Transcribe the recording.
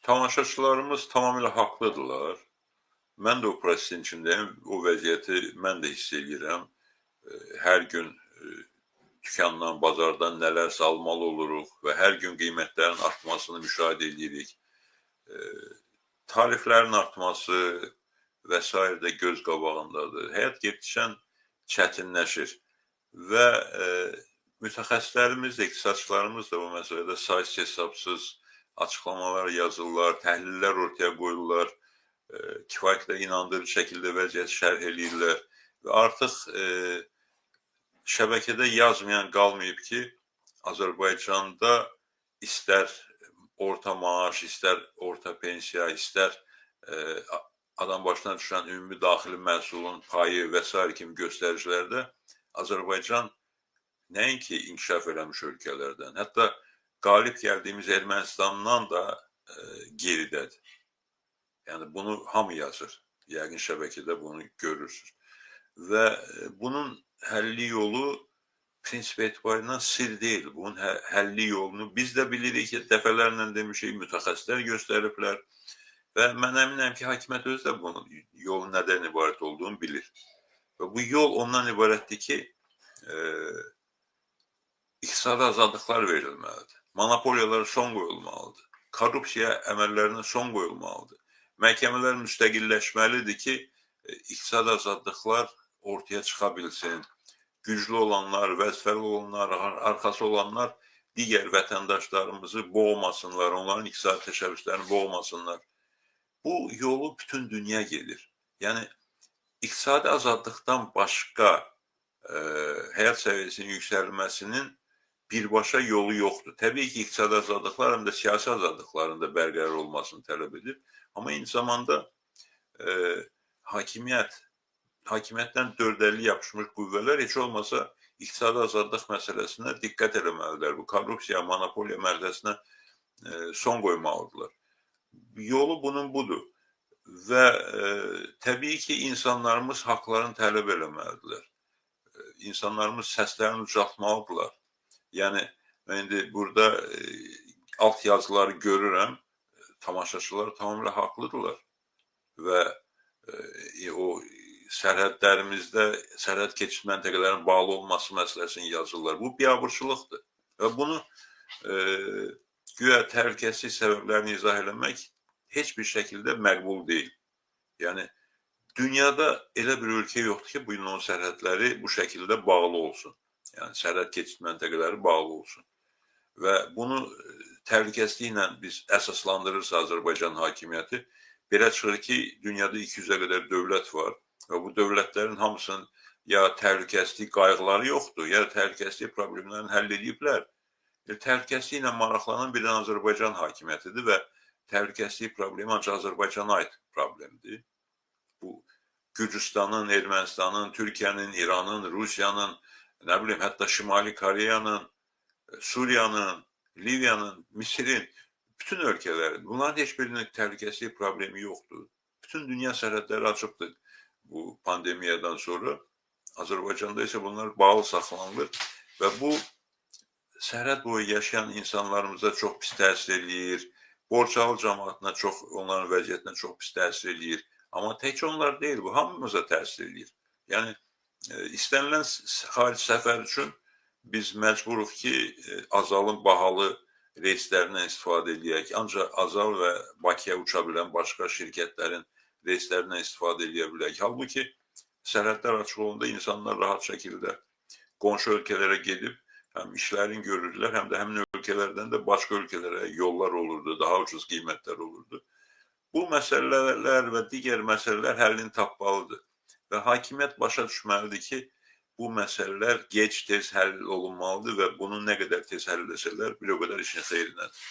Tamaşaçılarımız tamamilə haqlıdırlar. Mən də o prosesin içindəyim, o vəziyyəti mən də hiss eləyirəm. Hər gün dükandan, bazardan nələrsə almalı oluruq və hər gün qiymətlərin artmasını müşahidə edirik. Tariflərin artması və sair də göz qabağındadır. Həyat getdikcə çətinləşir və mütəxəssislərimiz də, iqtisadçılarımız da bu məsələdə saysız hesabsız açıqlamalar yazırlar, təhlillər ortaya qoyurlar, kifayət qədər inandırıcı şəkildə vəziyyəti şərh eləyirlər və artıq şəbəkədə yazmayan qalmayıb ki, Azərbaycanda istər orta maaş, istər orta pensiya, istər adam başına düşən ümumi daxili məhsulun payı və sair kimi göstəricilərdə Azərbaycan nəinki inkişaf eləmiş ölkələrdən, hətta qalib gəldiyimiz Ermənistandan da geridədir. Yəni bunu hamı yazır. Yəqin şəbəkədə bunu görürsünüz. Və bunun həlli yolu prinsip etibarıyla sir deyil. Bunun həlli yolunu biz də bilirik ki, dəfələrlə demişik, mütəxəssislər göstəriblər və mən əminəm ki, hakimiyyət özü də bunun yolun nədən ibarət olduğunu bilir. Və bu yol ondan ibarətdir ki, iqtisadi azadlıqlar verilməlidir. Monopoliyalara son qoyulmalıdır. Korrupsiya əməllərinə son qoyulmalıdır. Məhkəmələr müstəqilləşməlidir ki, iqtisadi azadlıqlar ortaya çıxa bilsin. Güclü olanlar, vəzifəli olanlar, arxası olanlar digər vətəndaşlarımızı boğmasınlar, onların iqtisadi təşəbbüslərini boğmasınlar. Bu yolu bütün dünya gedir. Yəni iqtisadi azadlıqdan başqa həyat səviyyəsinin yüksəlməsinin birbaşa yolu yoxdur. Təbii ki, iqtisadi azadlıqlar həm də siyasi azadlıqların da bərqərar olmasını tələb edir. Amma eyni zamanda hakimiyyətdən dörd əlli yapışmış qüvvələr heç olmasa iqtisadi azadlıq məsələsinə diqqət eləməlidirlər. Bu korrupsiya, monopoliya məsələsinə son qoymalıdırlar. Yolu bunun budur. Və təbii ki, insanlarımız haqlarını tələb eləməlidirlər. İnsanlarımız səslərini ucaltmalıdırlar. Yəni, mən indi burada alt yazıları görürəm, tamaşaçılar tamamilə haqlıdırlar. Və o sərhədlərimizdə sərhəd keçid məntəqələrinin bağlı olması məsələsini yazırlar. Bu biabırçılıqdır. Və bunu güya təhlükəsizlik səbəblərini izah eləmək heç bir şəkildə məqbul deyil. Yəni, dünyada elə bir ölkə yoxdur ki, bugün onun sərhədləri bu şəkildə bağlı olsun. Yəni, sərhəd keçid məntəqələri bağlı olsun. Və bunu təhlükəsizliklə biz əsaslandırırsa Azərbaycan hakimiyyəti, belə çıxır ki, dünyada 200-ə qədər dövlət var və bu dövlətlərin hamısının ya təhlükəsizlik qayğıları yoxdur, ya təhlükəsizlik problemlərini həll ediblər. Təhlükəsizliklə maraqlanan bir dənə Azərbaycan hakimiyyətidir və təhlükəsizlik problemi ancaq Azərbaycana aid problemdir. Bu, Gürcüstanın, Ermənistanın, Türkiyənin, İranın, Rusiyanın, nə bilim, hətta Şimali Koreyanın, Suriyanın, Liviyanın, Misirin, bütün ölkələrin, bunların heç birinin təhlükəsizlik problemi yoxdur. Bütün dünya sərhədləri açıqdır bu pandemiyadan sonra. Azərbaycanda isə bunlar bağlı saxlanılır və bu sərhəd boyu yaşayan insanlarımıza çox pis təsir eləyir. Borçalı cəmaatına çox, onların vəziyyətinə çox pis təsir eləyir. Amma təkcə onlar deyil, bu hamımıza təsir eləyir. Yəni, istənilən xarici səfər üçün biz məcburuq ki, Azalın bahalı reyslərindən istifadə eləyək. Ancaq Azal və Bakıya uça bilən başqa şirkətlərin reyslərindən istifadə eləyə bilək. Halbuki sərhədlər açıq olanda insanlar rahat şəkildə qonşu ölkələrə gedib həm işlərini görürdülər, həm də həmin ölkələrdən də başqa ölkələrə yollar olurdu, daha ucuz qiymətlər olurdu. Bu məsələlər və digər məsələlər həllini tapmalıdır. Və hakimiyyət başa düşməlidir ki, bu məsələlər gec-tez həll olunmalıdır və bunu nə qədər tez həll etsələr, bir o qədər işin xeyrinədir.